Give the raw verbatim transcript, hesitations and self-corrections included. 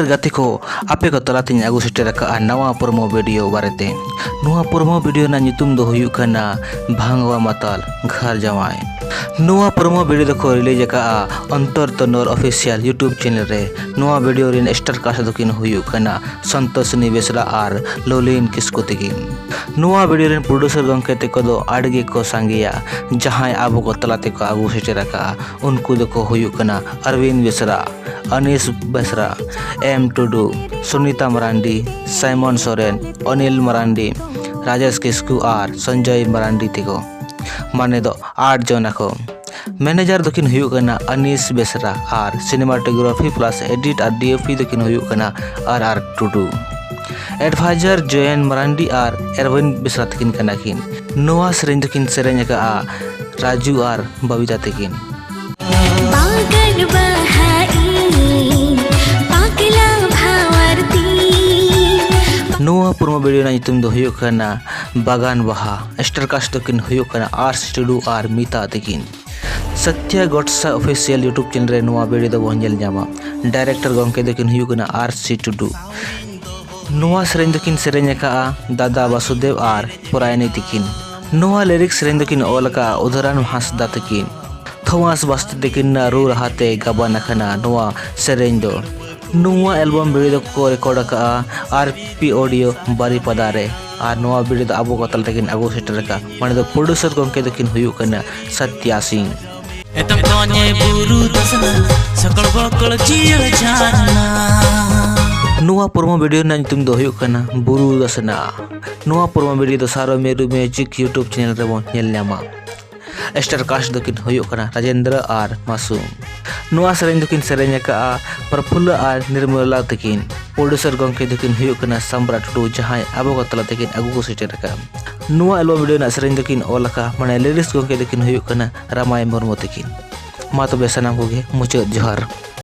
ᱜᱟᱛᱮ ᱠᱚ, ᱟᱯᱮ ᱠᱚ ᱛᱟᱞᱟᱛᱮᱧ ᱟᱹᱜᱩ ᱥᱮᱴᱮᱨ ᱟᱠᱟᱫᱼᱟ ᱱᱟᱣᱟ promo video ᱵᱟᱨᱮᱛᱮ᱾ ᱱᱚᱣᱟ promo video ᱨᱮᱱᱟᱜ ᱧᱩᱛᱩᱢ ᱫᱚ ᱦᱩᱭᱩᱜ ᱠᱟᱱᱟ ᱵᱷᱟᱝᱣᱟ ᱢᱟᱛᱟᱞ ᱜᱷᱟᱨ ᱡᱟᱶᱟᱭ᱾ ᱱᱚᱣᱟ promo video ᱫᱚᱠᱚ release ᱟᱠᱟᱫᱼᱟ ᱚᱱᱛᱚᱨ ᱛᱚᱱᱚᱨ official YouTube channel ᱨᱮ᱾ ᱱᱚᱣᱟ video ᱨᱮᱱ star cast ᱫᱚᱠᱤᱱ ᱦᱩᱭᱩᱜ ᱠᱟᱱᱟ ᱥᱚᱱᱛᱳᱥᱤᱱᱤ ᱵᱮᱥᱨᱟ ᱟᱨ ᱞᱚᱞᱤᱱ ᱠᱤᱥᱠᱩ ᱛᱟᱹᱠᱤᱱ᱾ ᱱᱚᱣᱟ video ᱨᱮᱱ producer ᱜᱚᱢᱠᱮ ᱛᱟᱠᱚ ᱫᱚ ᱟᱹᱰᱤ ᱜᱮᱠᱚ ᱥᱟᱸᱜᱮᱭᱟ, ᱡᱟᱦᱟᱸᱭ ᱟᱵᱚ ᱠᱚ ᱛᱟᱞᱟ ᱛᱮᱠᱚ ᱟᱹᱜᱩ ᱥᱮᱴᱮᱨ ᱟᱠᱟᱫᱼᱟ᱾ ᱩᱱᱠᱩ ᱫᱚᱠᱚ ᱦᱩᱭᱩᱜ ᱠᱟᱱᱟ ᱟᱨᱵᱤᱱᱫ ᱵᱮᱥᱨᱟ, ᱟᱱᱤᱥ ᱵᱮᱥᱨᱟ, ᱮᱢ ᱴᱩᱰᱩ, ᱥᱩᱱᱤᱛᱟ ᱢᱟᱨᱟᱱᱰᱤ, ᱥᱟᱭᱢᱚᱱ ᱥᱚᱨᱮᱱ, ᱚᱱᱤᱞ ᱢᱟᱨᱟᱱᱰᱤ, ᱨᱟᱡᱮᱥ ᱠᱤᱥᱠᱩ ᱟᱨ ᱥᱚᱧᱡᱚᱭ ᱢᱟᱨᱟᱱᱰᱤ ᱛᱮᱠᱚ, ᱢᱟᱱᱮ ᱫᱚ ᱟᱴ ᱡᱚᱱ ᱟᱠᱚ᱾ Manager ᱫᱚᱠᱤᱱ ᱦᱩᱭᱩᱜ ᱠᱟᱱᱟ ᱟᱱᱤᱥ ᱵᱮᱥᱨᱟ ᱟᱨ cinematography plus edit ᱟᱨ D O P ᱫᱚᱠᱤᱱ ᱦᱩᱭᱩᱜ ᱠᱟᱱᱟ ᱟᱨ ᱟᱨ ᱴᱩᱰᱩ᱾ Advisor ᱡᱚᱭᱚᱱ ᱢᱟᱨᱟᱱᱰᱤ ᱟᱨ ᱮᱨᱣᱤᱱ ᱵᱮᱥᱨᱟ ᱛᱟᱹᱠᱤᱱ ᱠᱟᱱᱟ ᱠᱤᱱ᱾ ᱱᱚᱣᱟ ᱥᱮᱨᱮᱧ ᱫᱚᱠᱤᱱ ᱥᱮᱨᱮᱧ ᱟᱠᱟᱫᱼᱟ ᱨᱟᱡᱩ ᱟᱨ ᱵᱟᱵᱤᱛᱟ ᱛᱟᱹᱠᱤᱱ᱾ ᱵᱟᱜᱟᱱ ᱵᱟᱦᱟ ᱤᱧ ᱯᱟᱜᱽᱞᱟ ᱵᱷᱟᱣᱟᱨ ᱛᱤᱧ᱾ ᱱᱚᱣᱟ promo video ᱨᱮᱱᱟᱜ ᱧᱩᱛᱩᱢ ᱫᱚ ᱦᱩᱭᱩᱜ ᱠᱟᱱᱟ ᱵᱟᱜᱟᱱ ᱵᱟᱦᱟ᱾ Star cast ᱫᱚᱠᱤᱱ ᱦᱩᱭᱩᱜ ᱠᱟᱱᱟ ᱟᱨ ᱥᱤ ᱴᱩᱰᱩ ᱟᱨ ᱢᱤᱛᱟ ᱛᱟᱹᱠᱤᱱ᱾ ᱥᱟᱛᱭᱟ ᱜᱚᱰᱥᱟ official YouTube channel ᱨᱮ ᱱᱚᱣᱟ video ᱫᱚᱵᱚᱱ ᱧᱮᱞ ᱧᱟᱢᱟ᱾ Director ᱜᱚᱢᱠᱮ ᱫᱚᱠᱤᱱ ᱦᱩᱭᱩᱜ ᱠᱟᱱᱟ ᱟᱨ ᱥᱤ ᱴᱩᱰᱩ᱾ ᱱᱚᱣᱟ ᱥᱮᱨᱮᱧ ᱫᱚᱠᱤᱱ ᱥᱮᱨᱮᱧ ᱟᱠᱟᱫᱼᱟ ᱫᱟᱫᱟ ᱵᱟᱥᱩᱫᱮᱵ ᱟᱨ ᱯᱚᱨᱟᱭᱱᱤ ᱛᱤᱠᱤᱱ᱾ ᱱᱚᱣᱟ lyrics ᱥᱮᱨᱮᱧ ᱫᱚᱠᱤᱱ ᱚᱞ ᱟᱠᱟᱫᱼᱟ ᱩᱫᱷᱟᱨᱟᱱ ᱦᱟᱸᱥᱫᱟ ᱛᱤᱠᱤᱱ᱾ ᱛᱷᱚᱢᱟᱥ ᱵᱟᱥᱛᱤ ᱛᱤᱠᱤᱱ ᱨᱩ ᱨᱟᱦᱟ ᱛᱮ ᱜᱟᱵᱟᱱ ᱟᱠᱟᱱᱟ ᱱᱚᱣᱟ ᱥᱮᱨᱮᱧ ᱫᱚ᱾ ᱱᱚᱣᱟ album video ᱫᱚᱠᱚ record ᱟᱠᱟᱫᱼᱟ ᱟᱨ ᱯᱤ audio ᱵᱟᱨᱤᱯᱟᱫᱟ ᱨᱮ᱾ ᱟᱨ ᱱᱚᱣᱟ video ᱫᱚ ᱟᱵᱚ ᱠᱚ ᱛᱟᱞᱟ ᱛᱮᱠᱤᱱ ᱟᱹᱜᱩ ᱥᱮᱴᱮᱨ ᱟᱠᱟᱫᱼᱟ, ᱢᱟᱱᱮ ᱫᱚ producer ᱜᱚᱢᱠᱮ ᱫᱚᱠᱤᱱ ᱦᱩᱭᱩᱜ ᱠᱟᱱᱟ ᱥᱟᱛᱭᱟ ᱥᱤᱝ᱾ ᱮᱛᱚᱢ ᱠᱚᱧᱮ ᱵᱩᱨᱩ ᱫᱟᱥᱱᱟ, ᱥᱚᱠᱚᱲ ᱵᱚᱠᱚᱲ ᱡᱤᱭᱟᱹᱲ ᱡᱷᱟᱨᱱᱟ᱾ ᱱᱚᱣᱟ promo video ᱨᱮᱱᱟᱜ ᱧᱩᱛᱩᱢ ᱫᱚ ᱦᱩᱭᱩᱜ ᱠᱟᱱᱟ ᱵᱩᱨᱩ ᱫᱟᱥᱱᱟ᱾ ᱱᱚᱣᱟ promo video ᱫᱚ ᱥᱟᱨᱚ ᱢᱮᱨᱩ music YouTube channel ᱨᱮᱵᱚᱱ ᱧᱮᱞ ᱧᱟᱢᱟ᱾ Star cast ᱫᱚᱠᱤᱱ ᱦᱩᱭᱩᱜ ᱠᱟᱱᱟ ᱨᱟᱡᱮᱱᱫᱨᱚ ᱟᱨ ᱢᱟᱥᱩᱢ᱾ ᱱᱚᱣᱟ ᱥᱮᱨᱮᱧ ᱫᱚᱠᱤᱱ ᱥᱮᱨᱮᱧ ᱟᱠᱟᱫᱼᱟ ᱯᱨᱚᱯᱷᱩᱞᱞᱚ ᱟᱨ ᱱᱤᱨᱢᱚᱞᱟ ᱛᱟᱹᱠᱤᱱ᱾ Producer ᱜᱚᱢᱠᱮ ᱫᱚᱠᱤᱱ ᱦᱩᱭᱩᱜ ᱠᱟᱱᱟ ᱥᱟᱢᱵᱨᱟ ᱴᱩᱰᱩ, ᱡᱟᱦᱟᱸᱭ ᱟᱵᱚ ᱠᱚ ᱛᱟᱞᱟ ᱛᱮᱠᱤᱱ ᱟᱹᱜᱩ ᱠᱚ ᱥᱮᱴᱮᱨ ᱟᱠᱟᱫᱼᱟ᱾ ᱱᱚᱣᱟ album video ᱨᱮᱱᱟᱜ ᱥᱮᱨᱮᱧ ᱫᱚᱠᱤᱱ ᱚᱞ ᱟᱠᱟᱫᱼᱟ, ᱢᱟᱱᱮ lyrics ᱜᱚᱢᱠᱮ ᱫᱚᱠᱤᱱ ᱦᱩᱭᱩᱜ ᱠᱟᱱᱟ ᱨᱟᱢᱟᱭ ᱢᱩᱨᱢᱩ ᱛᱟᱹᱠᱤᱱ᱾ ᱢᱟ ᱛᱚᱵᱮ ᱥᱟᱱᱟᱢ ᱠᱚᱜᱮ ᱢᱩᱪᱟᱹᱫ ᱡᱚᱦᱟᱨ᱾